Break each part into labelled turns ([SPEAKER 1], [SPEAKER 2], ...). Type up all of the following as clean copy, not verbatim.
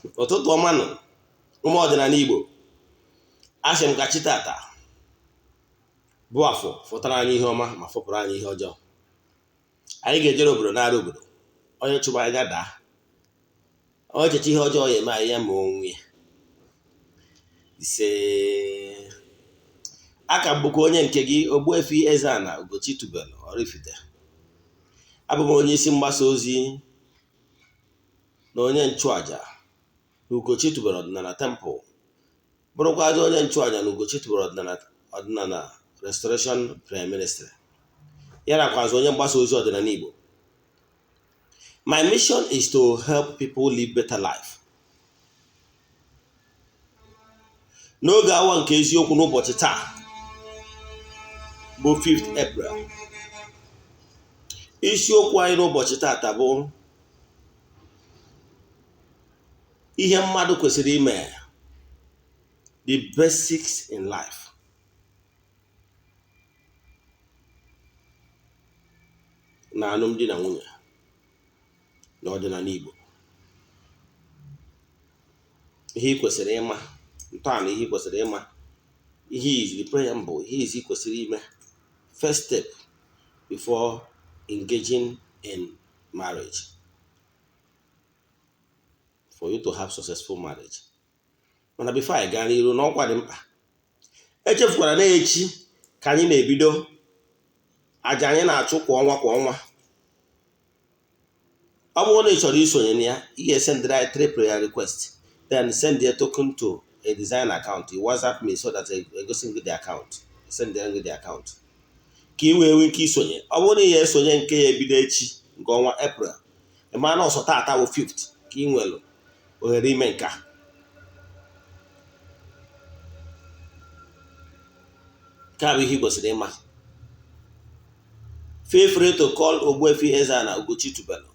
[SPEAKER 1] Ụtụtụ ọma nụ, ụmụ ọdịnala Igbo. Asị m ka chi tata bụ afọ fụtara anyị ihe ọma ma fọpụrụ anyị ihe ọjọọ. Anyị ga-ejere obodo nara obodo. Onye chụba anya daa, onye echeche ihe ọjọọ ya eme anyị, ya ma onwe ya. Ise, aka m bụkwa onye nke gị, Ogbuefi Eze-Ana Ugochi tubelu Oraifite. Abụ m onye isi mgbasa ozi na onye nchụaja na Ugochi tubelu ọdịnala temple, bụrụkwazị onye nchụaja na Ugochi tubelu ọdịnala Restoration Prayer Ministry, ya nakwazi onye mgbasa ozi ọdịnala Igbo. My mission is to help people live better life. N'oge awa nke eziokwu n'ụbọchị taa bụ 5th April, isiokwu anyị n'ụbọchị taata bụ ihe mmadụ kwesịrị ime, the basics in life. Na alụmdi na nwunye na ọdịnala Igbo. Ihe ị kwesịrị ịma, ntọala ihe ị kwesịrị ịma, ihe izi preamble, ihe izi ị kwesịrị ime, first step before engaging in marriage, for you to have successful marriage. Mana before anyị gaa n'iru n'ọkwa dị mkpa, echefukwara na echi ka anyị na-ebido aja anyị na-achụ kwa ọnwa kwa ọnwa. Ọ bụrụ na ị chọrọ isonye na ya, ị ga-esendịrị anyị 3 prayer request, then send a token to a design account. You WhatsApp me so that egosi gị the account, send gị the account ka ị wee nwee ike isonye. Ọ bụrụ na ị ga-esonye nke ya ebido echi nke ọnwa April, ị mara na ọsọ taata bụ 5th ka ị nwere ohere ime nke a. Nke a bụ ihe ị kwesịrị ịma. Feel free to call Ogbuefi Eze-Ana Ugochi tubelu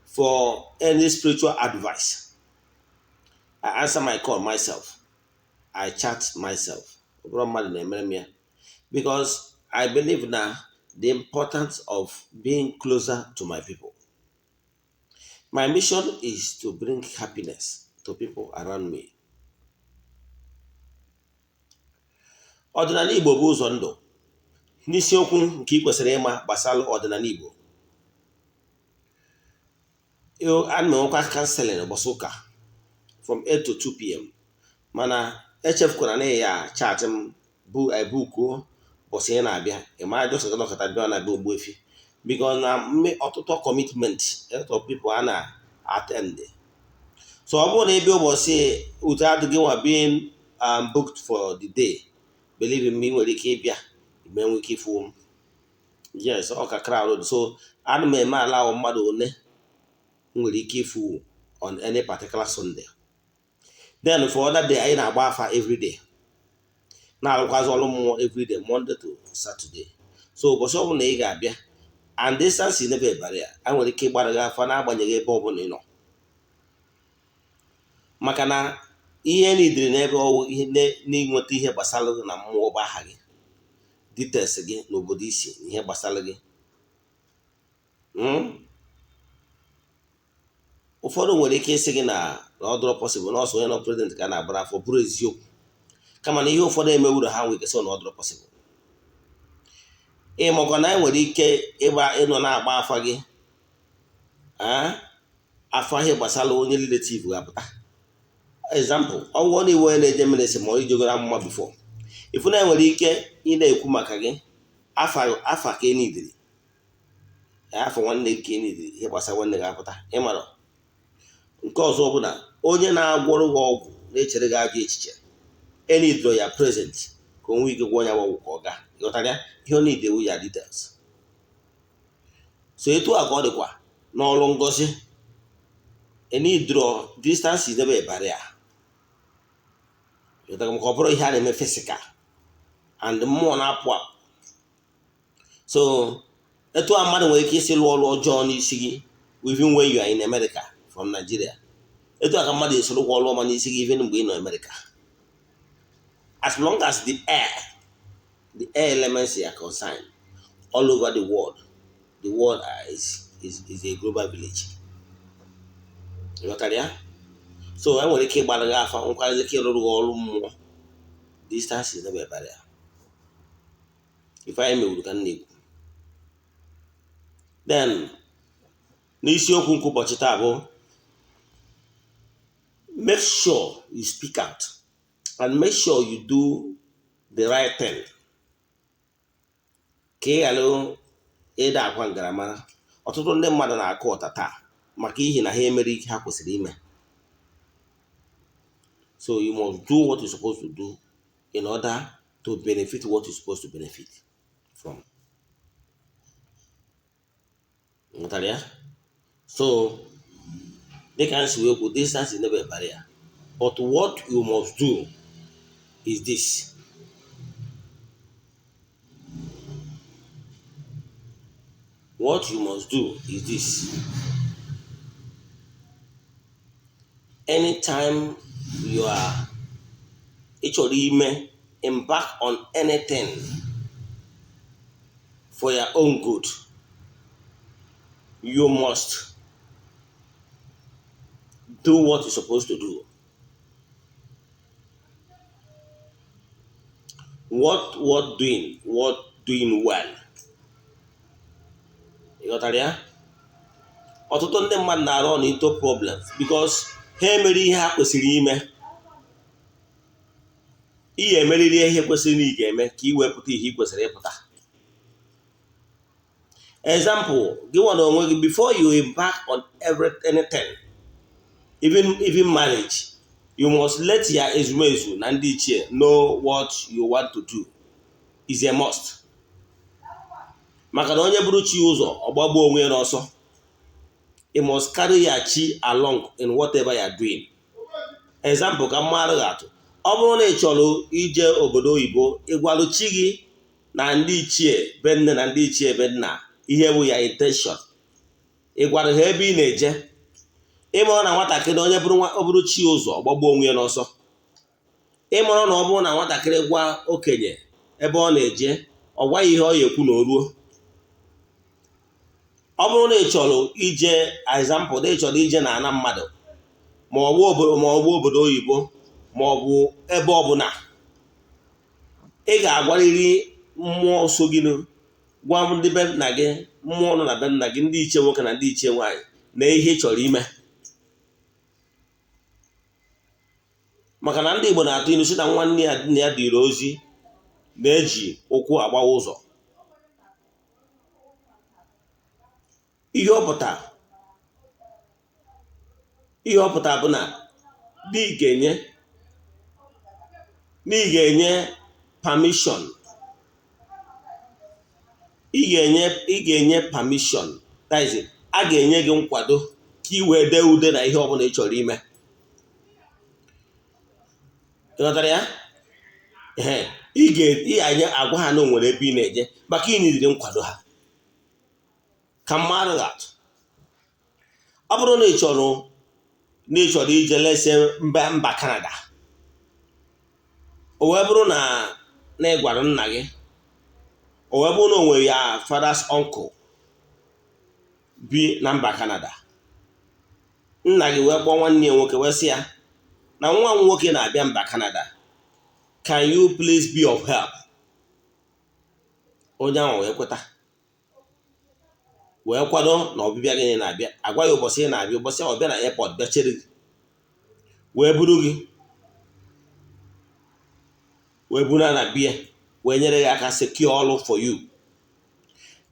[SPEAKER 1] for any spiritual advice. I answer my call myself. I chat myself. Ọ bụrụ mmadụ na-emere m ya, because I believe na the importance of being closer to my people. My mission is to bring happiness to people around me. Ọdịnala Igbo bụ ụzọ ndụ. N'isiokwu nke ị kwesịrị ịma gbasara ọdịnala Igbo, a na-enwekwa counseling ụbọchị ụka from 8 to 2 p.m. Mana echefukwara na ya chat m bụ ebukuo ụbọchị ị na-abịa. Ị mara just nọkọta bịa na be Ogbuefi, because na ọtụtụ commitment, a lot of people a na-attend. So ọ bụrụ na ebe ụbọchị ụtụ adịghị nwa being booked for the day, believe in me, nwere ike ịbịa ime nwe ike ịfụ m. Yes, ọ ka crowd, so ana m eme ala mmadụ one nwere ike ịfụ on any particular Sunday. Then for other day, anyị na-agba afa everyday, na-arụkwazị ọrụ mmụọ everyday, Monday to Saturday. So ụbọchị ọbụla ị ga-abịa, and distance is never a barrier. A nwere ike ịgbara gị afa n'agbanyeghị ebe ọbụla ị nọ, maka na ihe nidiri n'ebe ọwụ ihe n'ịnweta ihe gbasara gị na mmụọ bụ aha gị, details gị n'obodo isi, ihe gbasara gị. Ụfọdụ nwere ike ịsị gị na ọ dịrọ possible na ọsọ onye nọ present ka a na-agbara afọ. Bụrụ eziokwu, kama na ihe ụfọdụ emewuru ha nwere ike sị na ọ dịrọ possible. Ịmakwa na anyị nwere ike ịgba ịnọ na-agba afa gị afa ihe gbasara onye relative ga-apụta. Example, ọgwụgwọ na iwe onye na-eje ministry ma ọ ijegoro amụma before, ifu na enwere ike ị na-ekwu maka gị afa ka enidiri afọ nwanne gị, ka enidiri ihe gbasara nwanne gị apụta. Ịmara nke ọzọ bụ na onye na-agwọrọ gị ọgwụ na-echere gị ajọ echiche, enidro ya present ka o nwee ike gwọ ya ọgwụ ka ọ gaa. Ịghọtara ya? Ihe ọ na-edewu ya details. So etu a ka ọ dịkwa n'ọrụ ngozi. Enidro distance is never a barrier. Ịghọtara m? Ka ọ bụrụ ihe a na-eme physical and mmụọ na-apụ apụ. So etu a mmadụ nwere ike isi lụọ ọrụ ọjọọ n'isi gị even when you are in America from Nigeria, etu a ka mmadụ esi rụkwa ọrụ ọma n'isi gị even mgbe ị nọ America, as long as the air elements are concerned all over the world. The world is a global village. Ịghọtara ya? So e nwere ike ịgbara gị afa, nwekwara ike ịrụrụ gị ọrụ mmụọ. Distance is never a barrier. Ife anyị mewuru ka m na-ekwu. Then n'isiokwu nke ụbọchị taa bụ make sure you speak out and make sure you do the right thing, ka ị ghara ịda akwa ngaramara. Ọtụtụ ndị mmadụ na-akụ ụta taa maka ihi na ha emere ike ha kwesịrị ime. So you must do what you're supposed to do in order to benefit what you're supposed to benefit from. Nghọtara ya? So dịka m si wee kwu, distance is never a barrier, but what you must do is this: what you must do is this: anytime you are ị chọrọ ime embark on anything for your own good, you must do what you're supposed to do. What doing, what doing well. Ị ghọtara ya? Ọtụtụ ndị mmadụ na-arụ on into problems because ha emere ihe ha kwesịrị ime. Ị emeriri ihe kwesịrị na ị ga-eme ka ị wepụta ihe ị kwesịrị ịpụta. Example, gị nwa na onwe gị, before you embark on every anything, even marriage, you must let your ezumezu na ndị ichie know what you want to do. Is a must, maka na onye bụrụ chi ụzọ, ọgbagbuo onwe ya n'ọsọ. You must carry your chi along in whatever you are doing. Example, ka mmadụ ga-atụ, ọ bụrụ na ị chọrọ ije obodo oyibo, ịgwalụ chi gị na ndị ichie be nne na ndị ichie be nna ihe bụ ya intention. Ị gwara ha ebe ị na-eje. Ịmụrụ na nwatakịrị, onye bụrụ ọ bụrụ chi ụzọ, ọgbagbuo onwe ya n'ọsọ. Ịmụrụ na ọ bụrụ na nwatakịrị gwa okenye ebe ọ na-eje, ọ gwaghị ihe ọ ya ekwu na o ruo. Ọ bụrụ na ị chọrọ ije, example, na ị chọrọ ije na ana mmadụ, ma ọ bụ obodo, ma ọ bụ obodo oyibo, ma ọ bụ ebe ọbụla, ị ga-agwarịrị mmụọ so gị, gwa ndị be nna gị, mmụọ nọ na be nna gị, ndị ichie nwoke na ndị ichie nwaanyị, na ihe ị chọrọ ime. Maka na ndị Igbo na-atụ ilu si na nwanne ya nna ya dịrị ozi na-eji ụkwụ agbawa ụzọ. Ihe ọ pụtara bụ na ị ga-enye permission, ị ga-enye permission, that is, a ga-enye gị nkwado ka ị wee dee ude na ihe ọbụla ị chọrọ ime. Ị ghọtara ya? Ee, ị ga-enye agwa ha na o nwere ebe ị na-eje, maka ị nidiri nkwado ha. Ka mmadụ ga-atụ, ọ bụrụ na ị chọrọ ije lese mba Canada, o wee bụrụ na ị gwara nna gị, o wee bụrụ na o nwere ya father's uncle bi na mba Canada, nna gị wee kpọọ nwanne ya nwoke wee sị ya na nwa m nwoke na-abịa mba Canada, can you please be of help? Onye ahụ wee kweta, wee kwado na ọbịbịa gị na-abịa. Agwa ya ụbọchị ị na-abịa. Ụbọchị ahụ, ọbịa na airport, bịa chere gị, wee buru gị wee buru na bia, wee nyere gị aka secure ọrụ for you.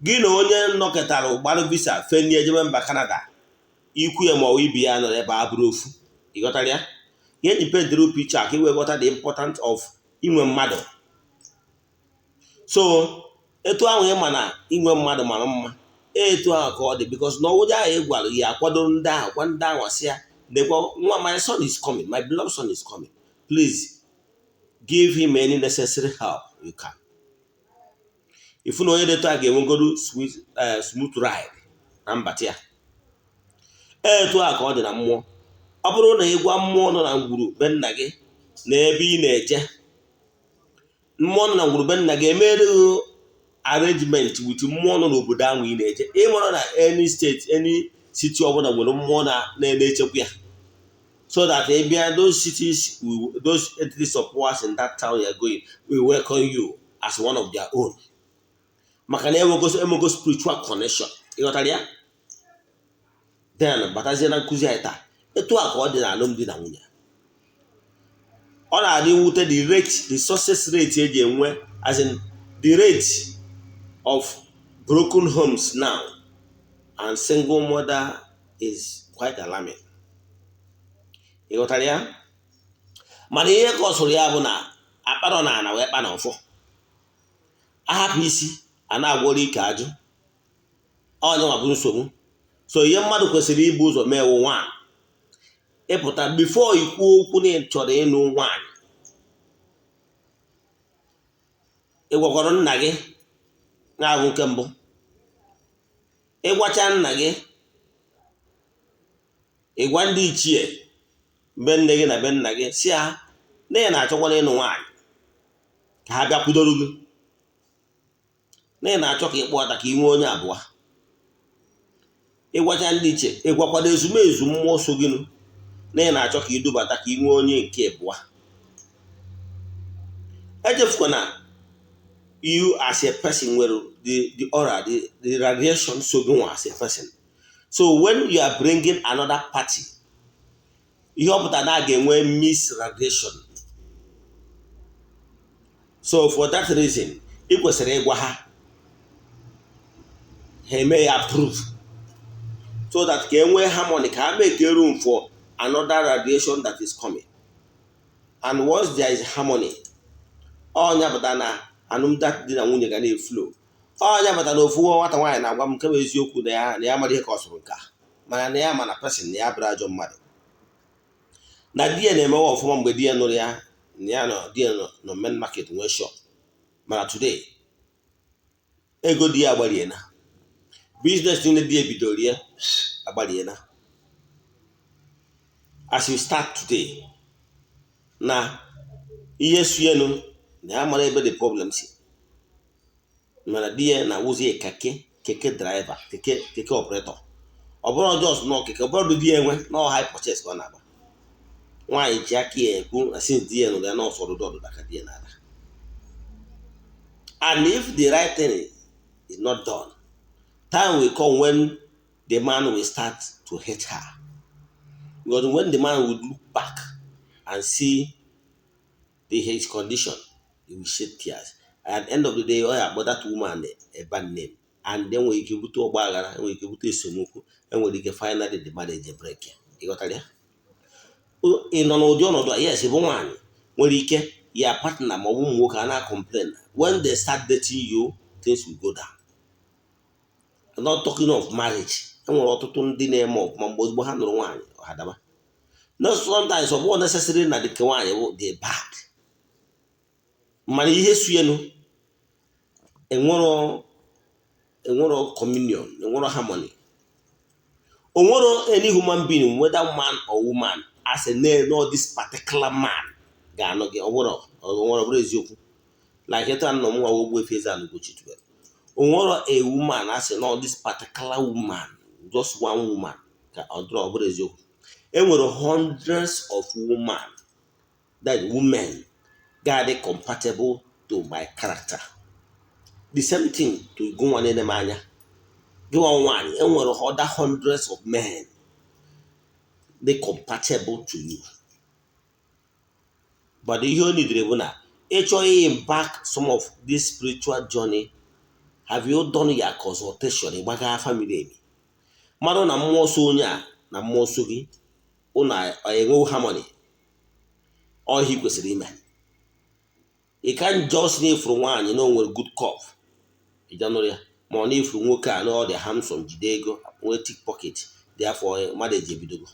[SPEAKER 1] Gị na onye nnọkọtara gbarụ visa fenie ejebe mba Canada, ikwu ya ma ọ bụ ibi ya nọrọ ebe a bụrụ ofu. Ịghọtara ya? Ihe eji paint picture ka ị wee ghọta the important of inwe mmadụ. So etu ahụ ị ma na inwe mmadụ mara mma, etu ahụ ka ọ dị, because na ọwụja ahụ ị gwara ya akwadoro ndị ahụ, gwa ndị ahụ, sị ya nekwa nwa, my son is coming, my beloved son is coming, please give him any necessary help you can. Ifu na onye detu a ga-enwegoro smooth ride na mbata ya. Etu a ka ọ dị na mmụọ. Ọ bụrụ na ị gwa mmụọ nọ na ngwuru be nna gị na ebe ị na-eje, mmụọ nọ na ngwuru be nna gị emere gị arrangement with mmụọ nọ n'obodo ahụ ị na-eje. Ịmara na any state, any city ọbụla nwere mmụọ na-echekwa ya. So that ị bịa, those cities will, those entities of powers in that town you are going will welcome you as one of their own, maka na enwego spiritual connection. Ịghọtara ya? Then batazie na nkụzi anyị taa. Etu a ka ọ dị na alụmdi na nwunye. Ọ na-adị mwute, the rate, the success rate eji enwe, as in the rate of broken homes now and single mother, is quite alarming. Ị ghọtara ya? Mana ihe ka ọ sụrụ ya bụ na akparọ na ana wee kpa na ọfọ ahapụ isi a na-agwọrọ ike ajụ. Onye nwa bụ nsogbu. So ihe mmadụ kwesịrị ibu ụzọ mee wụ nwaanyị ịpụta before ikwu okwu na ị chọrọ ịnụ nwaanyị, ịgwakwara nna gị na-abụ nke mbụ. Ịgwacha nna gị, ịgwa ndị ichie be nne gị na be nna gị, si ha na ị na-achọkwana ịnụ nwaanyị, ka ha bịa kwudoro gị na ị na-achọ ka ị kpọta ka ị nwee onye abụọ. Ịgwacha ndị iche, ịgwakwado ezumezu mmụọ so gị na ị na-achọ ka ị dubata ka ị nwee onye nke abụọ. Echefukwana, you as a person nwere the aura, the radiation so gị nwa as a person. So when you are bringing another party, ihe ọ pụtara na a ga-enwe miss radiation. So for that reason, ị kwesịrị ịgwa ha, ha eme ya approve, so that ka e nwee harmony, ka ha make room for another radiation that is coming. And once there is harmony, ọnya pụta na alụmdi di na nwunye ga na-eflow. Ọnya pụta na ofu nwata nwaanyị na-agwa m nke bụ eziokwu na ya mara ihe ka ọ sụrụ nke a, mana na ya ma na person na ya bụrụ ajọ mmadụ, na di ya na-emewe ọfụma mgbe di ya nụrụ ya, na ya nọ, di ya nọ main market, nwee shop. Mana today, ego di ya agbariena, business niile di ya bidoro ya agbariena. As you start today, na ihe suyenu na ya mara ebe the problem si, mana di ya na-awụzi keke, keke driver, keke, keke operator. Ọ bụrụ just nọ keke, ọ bụrụ di ya enwe na hire purchase ka ọ na-agba. Nwaanyị ji aka ya ekwu na since di ya nụrụ ya, na ọsọ ọdụdụ ọdụda ka di ya na-ada. And if the right thing is not done, time will come when the man will start to hate her, because when the man will look back and see his condition, he will shed tears. At the end of the day, ọ ya akpọ that woman a bad name, and then nwere ike bute ọgba aghara, enwere ike bute esemokwu, enwere ike finally the marriage break. Ịghọtara ya? Ị nọ n'ụdị ọnọdụ a? Yes, bụ nwaanyị nwere ike ya partner ma ọ bụ ụmụ nwoke a na-complain. When they start dating you, things will go down. I'm not talking of marriage. Enwere ọtụtụ ndị na-eme ọfụma, mgbe ozugbo ha nụrụ nwaanyị, ha daba. No, sometimes ọ bụghị necessary na dịka nwaanyị bụ dị bad, mana ihe suyenu, enwero communion, enwero harmony, onwero any human being, whether man or woman, as a name, no, this particular man ga-anụ gị. Onwero, onwero, bụrụ eziokwu, like etu a nọ m nwa Ogbuefi Eze-Ana Ugochi tubelu, onwero a woman asị no, this particular woman, just one woman ka ọ dụrụ. Ọ bụrụ eziokwu, enwere hundreds of women, that women ga-adị compatible to my character. The same thing to gị nwa na-ene m anya, gị nwa nwaanyị, enwere other hundreds of men dị compatible to you. But ihe o nidere bụ na ịchọ embark some of this spiritual journey, have you done your consultation? Ịgbaga family emi mmadụ na mmụọ so onye a na mmụọ so gị, ụnụ enwewo harmony. Ọ ihe ị kwesịrị ime. You can't just na-efuru nwaanyị na o nwere good curve, ịjanụrụ ya, ma ọ na-efuru nwoke a na ọ dị handsome, jide ego, nwee thick pocket, therefore mmadụ eji ebidogo.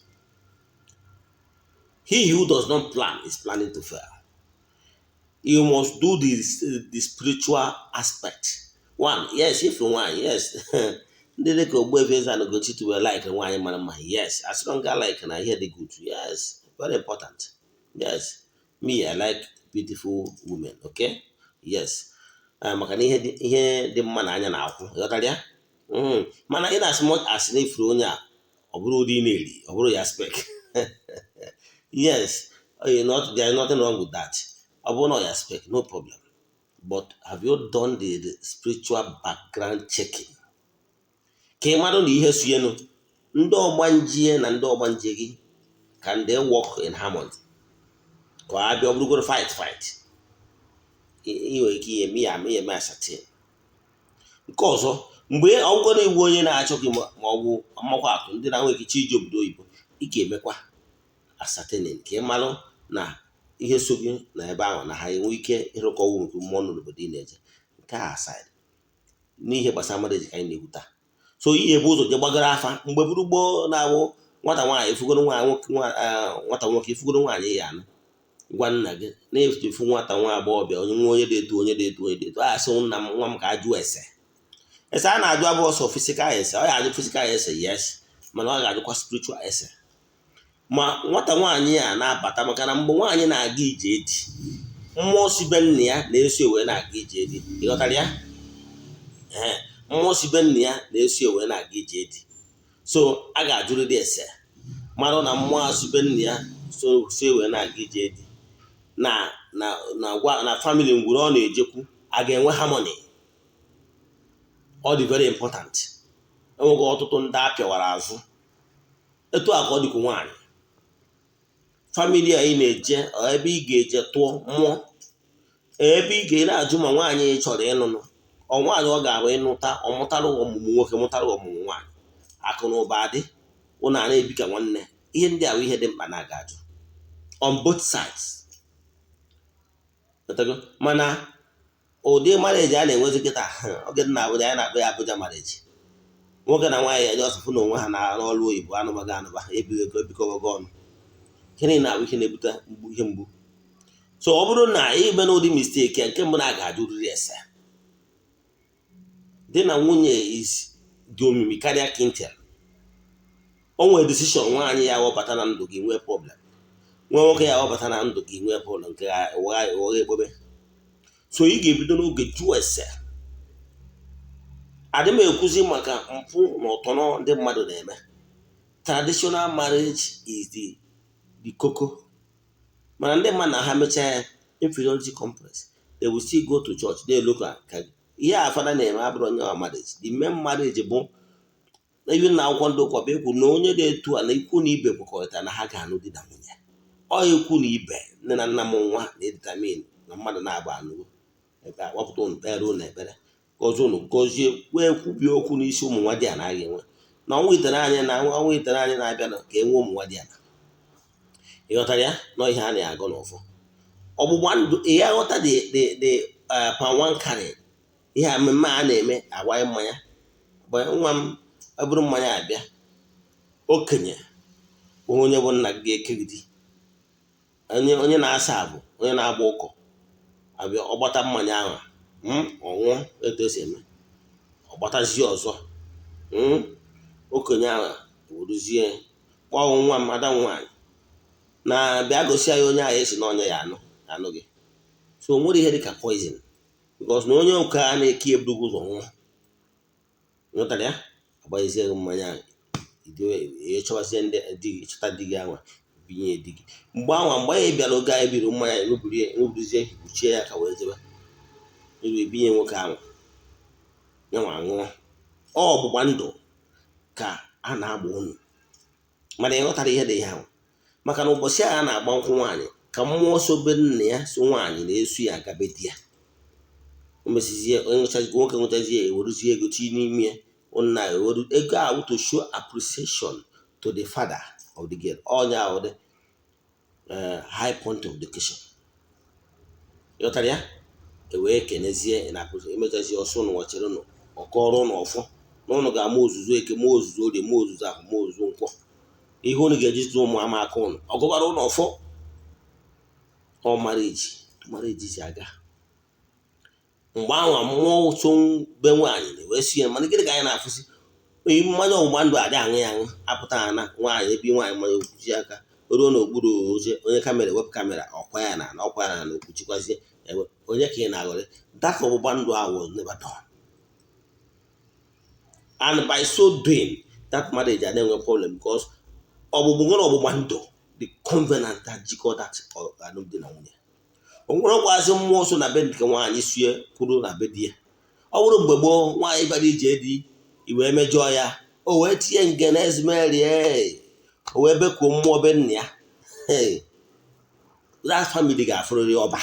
[SPEAKER 1] He who does not plan is planning to fail. You must do the spiritual aspect one. Yes, ifuru nwaanyị, yes, ndị dịka Ogbuefi Eze-Ana Ugochi tubelu like nwaanyị mara mma. Yes, as long as like na ihe dị good. Yes, very important. Yes, me, I like beautiful women. Okay, yes, maka na ihe dị mma na anya na-akwụ. Ghọtara ya? Mana in as much as na ifuru onye a, ọ bụrụ ụdị ị na-eri, ọ bụrụ ya spec. Yes, not, there is nothing wrong with that. Ọ bụrụ na ọ ya spec, no problem, but have you done the spiritual background checking ka ị mara na ihe sunyenu ndị ọgbanje na ndị ọgbanje gị, can they work in harmony? Ka ọ abịa, ọ bụrụgoro fight fight, ị nwere ike ihe eme ya ama ihe eme ascertain. Nke ọzọ, mgbe ọ bụgoro iwu onye na-achọ gị, ma ọ bụ amakwa atụ ndị na-enwe ike ije obodo oyibo, ị ga-emekwa ascertaining ka ị marụ na ihe so gị na ebe ahụ na ha enwe ike ịrụkọwa nke mmụọ nọ n'obodo ị na-eje. Nke a aside n'ihe gbasara marriage ka anyị na-ekwu taa. So ihe bụ ụzọ je gbagoro afa mgbe buru gboo na-awụ nwata nwaanyị ifugoro nwata nwoke ifugoro nwaanyị ya anụ, gwa nna gị na-efu nwata nwa agbọghọbịa, onye nwa, onye dị etu, onye dị etu, onye dị etu a, sị nna m, nwa m, ka a jụọ ese. Ese a na-ajụ abụ ọsọ physical ese. Ọ ga-ajụ physical ese, yes, mana ọ ga-ajụkwa spiritual ese ma nwata nwaanyị a na-abata, maka na mgbe nwaanyị na-aga ije di, mmụọ si be nna ya na-eso wee na-aga ije di. Ịghọtara ya? Ee, mmụọ si be nna ya na-eso wee na-aga ije di. So a ga-ajụrịrị ese mara na mmụọ a si be nna ya so so wee na-aga ije di na gwa na family ngwuru ọ na-ejekwu a ga-enwe harmony. Ọ dị very important. Enweghị ọtụtụ ndị a pịawara azụ etu a ka ọ dịkwa nwaanyị. Family a ị na-eje, ebe ị ga-eje tụọ mmụọ, ebe ị ga na-ajụ ma nwaanyị ị chọrọ ịnụnụ, ọ nwaanyị ọ ga-abụ ịnụta, ọ mụtara ọmụmụ nwoke, mụtara ọmụmụ nwaanyị, akụ na ụba adị, ụnụ a na-ebi ka nwanne. Ihe ndị a bụ ihe dị mkpa na-aga ajụ on both sides. Mana ụdị marriage a na-enwezi kịta, oge dị na Abuja, anyị na-akpọ ya Abuja marriage. Nwoke na nwaanyị ya just fụ na onwe ha na n'ọrụ oyibo, anụbaghị anụba, ebighị ego, ebikọbago ọnụ. Gịnị na-abụ ihe na-ebute mgbu, ihe mgbu? So ọ bụrụ na ime na ụdị mistake a, nke mbụ na a ga-ajụrịrị ese. Di na nwunye is dị omimi karịa kintel. O nwere decision nwaanyị ya webata na ndụ gị, nwee problem. Nwa nwoke ya webata na ndụ gị, nwee problem nke ụgha ekpebe. So ị ga-ebido n'oge jụọ ese. Adị m ekwuzi maka mpụ na ụtọnọ ndị mmadụ na-eme. Traditional marriage is the koko, mana ndị mmadụ na ha mechaa ya, inferiority complex, they will still go to church, they look at ka ihe a fada na-eme abụrụ onye wa marriage. The main marriage bụ even na akwụkwọ ndị ụka bụ ekwu na onye dị etu a na ikwu na ibe kwekọrịta na ha ga-anụ di na nwunye. Ọ ikwu na ibe, nne na nna m, nwa na-edetermine na mmadụ na-agba anụgo ebe a wapụta ụnụ, kpere ụnụ ekpere, gọzie ụnụ, gọzie, wee kwubie okwu n'isi ụmụ nwa dị a na-agha enwe na ọnwa itere anyị na ọnwa itere anyị na-abịa na ka e nwee ụmụ nwa dị ala. Ịghọtara ya na ihe a na-agụ n'ụfọ ọgbụgba ndụ ya? Ghọta the palm wine carrying, ihe a mmemme a na-eme, agwaghị mmanya. Mgbe nwa m, ọ bụrụ mmanya abịa, okenye onye bụ nna gị ga-ekegide onye na-asa abụ, onye na-agba ụkọ abịa, ọ gbata mmanya ahụ, ọ ṅụọ. Etu esi eme, ọ gbatazie ọzọ, okenye ahụ weruzie kpọọ nwa m, ada m nwaanyị na bịa gosi anyị onye ahụ esi na onye ya anụ anụ gị. So o nwere ihe dịka poison, because na onye ụka a na-eke eburugo ụzọ nwụọ. Nghọtara ya? Agbanyezie gị mmanya ahụ, ịchọbazie ndị di gị, chọta di gị anwa, binye di gị. Mgbe anwa, mgbe anyị bịara, oge anyị biri mmanya, ṅụbirie, kpuchie ya ka wee jebe iru, ebinye nwoke ahụ, ya nwa ṅụọ. Ọ ọgbụgba ndụ ka a na-agba unu, mana ị ghọtara ihe dị ihe ahụ? Maka na ụbọchị a na-agba nkwụ nwaanyị, ka mmụọ sobe nna ya so nwaanyị na-esu ya agabe di ya. O mesizie, nwoke nwetazie, eweruzie ego tinye n'ime ya. Nna eweru ego ahụ to show appreciation to the father of the girl. Onye ahụ dị high point of education, ịghọtara ya? Ewee kenezie na emechazie ọsọ ụnụ nwachere ụnụ, ọkọrọ ụnụ ọfọ na ụnụ ga-ama ozuzu eke, ma ozuzu orie, ma ozuzu ahụ, ma ozuzu nkwọ, ihe ụnụ ga-eji zụ ụmụ ama aka ụnụ, ọgụbara ụnụ ọfọ. Ọ marriage si aga mgbe anwa, mmụọ so be nwaanyị wee si ya. Mana gịnị ka anyị na-afụsi? Mmanya ọgbụgba ndụ adị aṅụ ya aṅụ, apụta na nwaanyị ebi nwaanyị mmanya, okwuchi aka ruo n'okpuru oche, onye camera wepụ camera, ọkwa ya na ọkwa ya na okwuchikwazie onye ka ị na-aghọrị. That ọgbụgba ndụ ahụ was never done, and by so doing, that marriage a na-enwe problem, because ọgbụgbụ nwere ọgbụgba ndụ The covenant that jikọ that alụmdi na nwunye, o nwerekwazi mmụọ so na be nke nwaanyị sue kwuru na be di ya. Ọ bụrụ mgbe gboo, nwaanyị bịara ije di, i wee mejọọ ya, o wee tinye ngene ezumerie, o wee bekuo mmụọ be nna ya, that family ga-afụrịrị ọba.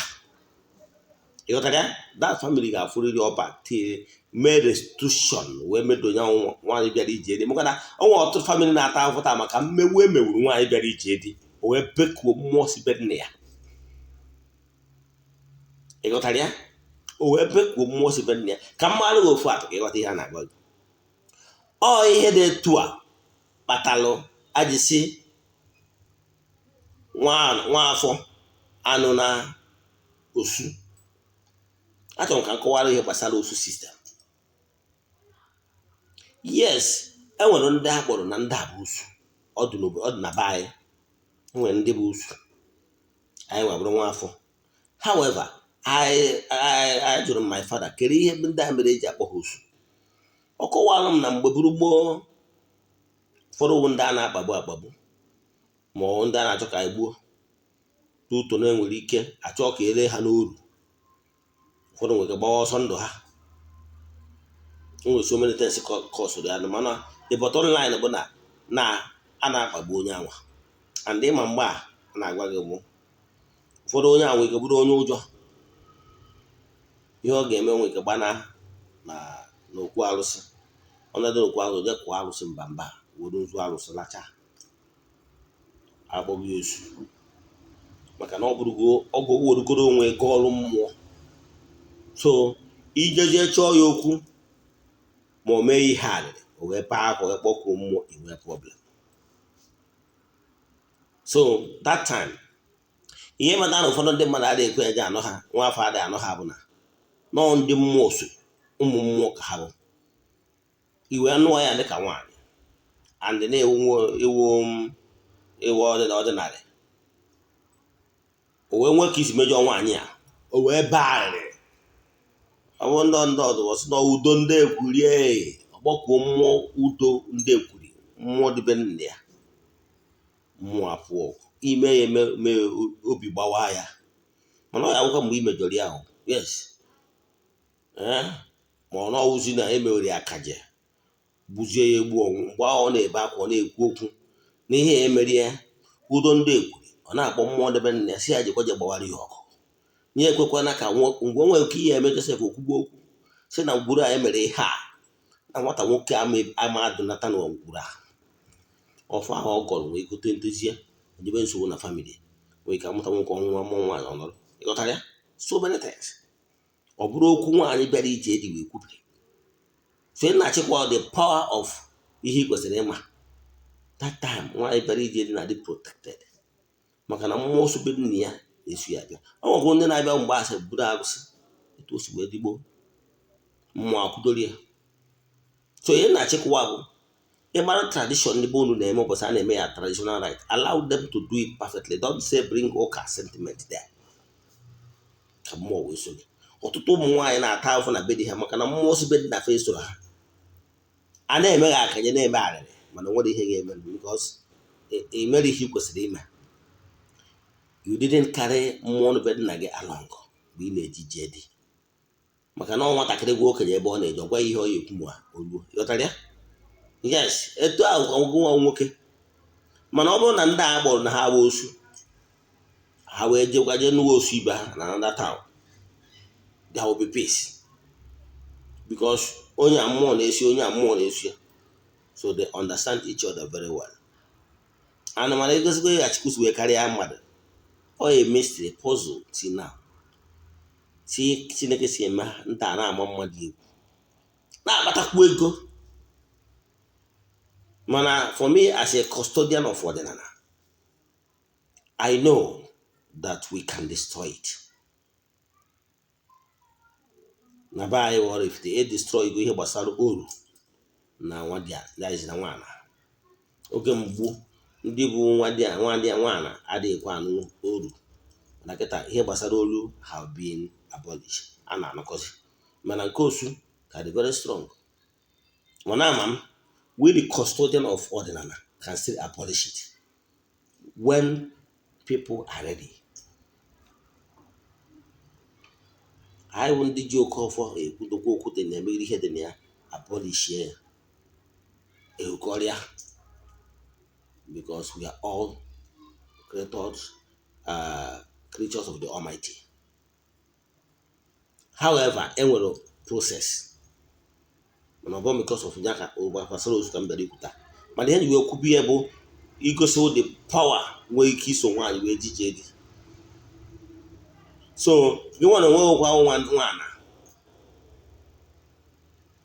[SPEAKER 1] Ịghọtara ya? That family ga-afụrịrị ọba tie mee restitution, wee medo ya nwaanyị bịara ije di, maka na ọ nwere ọtụtụ family na-ata ahụhụ taa maka mmegbu emewuru nwaanyị bịara ije di, o wee bekuo mmụọ si be nna ya. Ịghọtara ya? O wee bekuo mmụọ si be nna ya. Ka mmadụ gị ofu atụ ka ịghọta ihe a na-agwa gị. Ọ ihe dị etu a kpatalụ ajisi nwaafọ anụ na osu. Achọrọ m ka m kọwara ihe gbasara osu system. Yes, enwere ndị a kpọrọ na ndị a bụ osu. Ọ dị na be anyị, enwere ndị bụ osu, anyị nwa bụrụ nwaafọ. However, I jụrụ my father kedu ihe ndị a mere eji akpọ ha osu. Ọ kọwara m na mgbe buru gboo, ụfọdụ bụ ndị a na-akpagbu akpagbu, ma ọ ndị a na-achọ ka anyị gbuo tuto, na-enwere ike achọ ka ele ha n'oru. Ụfọdụ nwere ike gbawa ọsọ ndụ ha. Nwere so many things kọsụrụ ya, mana the bottom line bụ na a na-akpagbu onye anwa, and ịma mgbe a na-agwa gị bụ ụfọdụ onye anwa ike bụrụ onye ụjọ, ihe ọ ga-eme, nwere ike gbana na n'okwu arụsị. Ọ nọdụ n'okwu arụsị, jee kụọ arụsị mba mba, were nzu arụsị lacha, akpọghị osu, maka na ọ bụrụgo ọgụ werugoro onwe ego ọrụ mmụọ. So ijezie chọọ ya okwu, ma o mee ihe arịrị, o wee paa akwa, wee kpọkuo mmụọ, inwee problem. So that time, ihe mata na ụfọdụ ndị mmadụ adịghị ekwe eje anọ ha, nwa afọ adịghị anọ ha, bụ na nọọ ndị mmụọ so ụmụ mmụọ ka ha bụ. I wee nụọ ya dịka nwaanyị and na-ewu ewu ewu ọdịnala, o wee nwee ka isi mejọ nwaanyị a, o wee baa arịrị. Ọ bụ ndị ọdụ sị na udo ndị ekwurie, ọgbọkuo mmụọ udo ndị ekwuri, mmụọ dịbe nna ya, mmụọ apụọ ime ya eme mee obi gbawa ya. Mana ọ ya akwụkwọ mgbe i mejọrọ ya ahụ, yes, ee, ma ọ nọwụzi na emewere ya akaje, gbuzie ya egbu ọnwụ. Mgbe ahụ ọ na-ebe akwa, ọ na-ekwu okwu n'ihe ya emeri ya, udo ndị ekwuri, ọ na-akpọ mmụọ debe nna ya, si ya jekwa je gbawara ya ọgụ. Nye ekwekwana ka mgbe o nwere ike ihe eme Josef okwugbo okwu si na ngwuru a emere ihe a na nwata nwoke ama adụnata na ngwuru a ọfọ ahụ ọ gọrọ nwee gote ndozie onyebe nsogbu na family, nwee ike amụta nwoke ọnwụnwa mmụọ nwaanyị ọnọrọ. Ịghọtara ya? So many things. Ọ bụrụ okwu nwaanyị bịara ije dị wee kwubiri. So ị na-achịkwa the power of ihe ị kwesịrị ịma. That time nwaanyị bịara ije dị na-adị protected, maka na mmụọ sobe nna ya na-esu ya bịa. Ọ nwekwa ndị na-abịa mgbe asị buru arụsị etu o si wee dịgbo, mmụọ akwụdoro ya. So ihe na-achịkwa bụ ịmara tradition ndị be unu na-eme ụbọchị a na-eme ya traditional right, allow them to do it perfectly. Don't say bring ụka sentiment there, ka mmụọ wee so gị. Ọtụtụ ụmụ nwaanyị na-ata afụ na be di ha maka na mmụọ si be dị na fe soro ha. A na-eme ha akanye, na-eme arịrị, mana nwere ihe ga-eme because ị mere ihe ị kwesịrị ime. You didn't carry mmụọ be nna gị along mgbe ị na-eji jee di, maka na ọ nwatakịrị gwa okenye ebe ọ na-eje, ọ gwa ihe ọ ya ekwu ma o ruo. Ịghọtara ya? Yes, etu ahụ ka nwa nwoke. Mana ọ bụrụ na ndị a kpọrọ na ha bụ osu, ha wee jekwa jee nụwa osu ibe ha na another town, there will be peace, because onye a mmụọ na-esi, onye a mmụọ na-esi ya, so they understand each other very well. And mana egosikwa ya Chukwu si wee karịa mmadụ, ọ ya mystery, puzzle till now. Si Chineke si eme nta na-ama mmadụ egwu, na-akpatakwu ego. Mana for me as a custodian of ọdịnala, I know that we can destroy it. Na be anyị wọrọ ifite e destroy go ihe gbasara oru na nwadia, that is na nwana. Oge mgbu ndị bụ nwadia nwadia nwana adịghịkwa anụ oru, mana kịta ihe gbasara olu have been abolished, a na-anụkọzi, mana nke osu ka dị very strong. Mana ama m, we the custodian of ọdịnala can still abolish it. When people are ready. Anyị bụ ndị ji oke ọfọ ekwudokwa okwu dị na emegide ihe dị na ya, abolishie ya, ehukọrịa, because we are all creators, creatures of the Almighty. However, enwere process, mana ọ bụ because of ya ka gbasara ozu ka m bịara ikwuta. Mana ihe ji wee kwubu ya bụ igosi the power nwee ike iso nwaanyị wee jije di. So gị nwa na onwe okwa nwaana,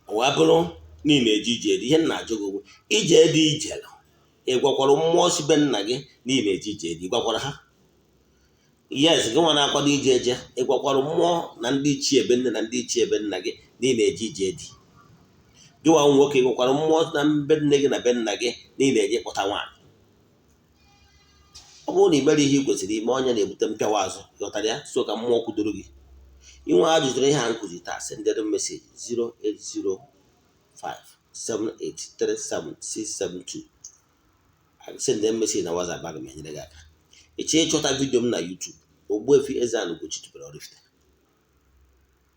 [SPEAKER 1] ọ wee bụrụ na ị na-eje ije dị, ihe nna ajụ gị bụ, ije dị ijelu, ị gwakwara mmụọ si be nna gị na ị na-eje ije dị? Ị gwakwara ha? Yes, gị nwa na-akwado ije eje, ị gwakwara mmụọ na ndị ichie ebe nne na ndị ichie ebe nna gị na ị na-eje ije dị? Gị nwa nwoke, ị gwakwara mmụọ na be nne gị na be nna gị na ị na-eje kpọta nwaanyị? Ọ bụrụ na ị mere ihe ị kwesịrị ime, onye na-ebute mpịawa azụ, ghọtara ya. So ka mmụọ kwudoro gị. Inwe ajụjụ ihe a nkụzi taa, sendere message 08057837672. Send message na WhatsApp, aga m enyere gị aka. Ịchọ ịchọta video m na YouTube, Ogbuefi Eze-Ana Ugochi tubelu Oraifite.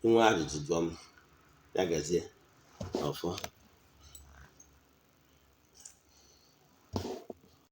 [SPEAKER 1] Inwe ajụjụ, jụọ m. Ya gazie. Ọfọ.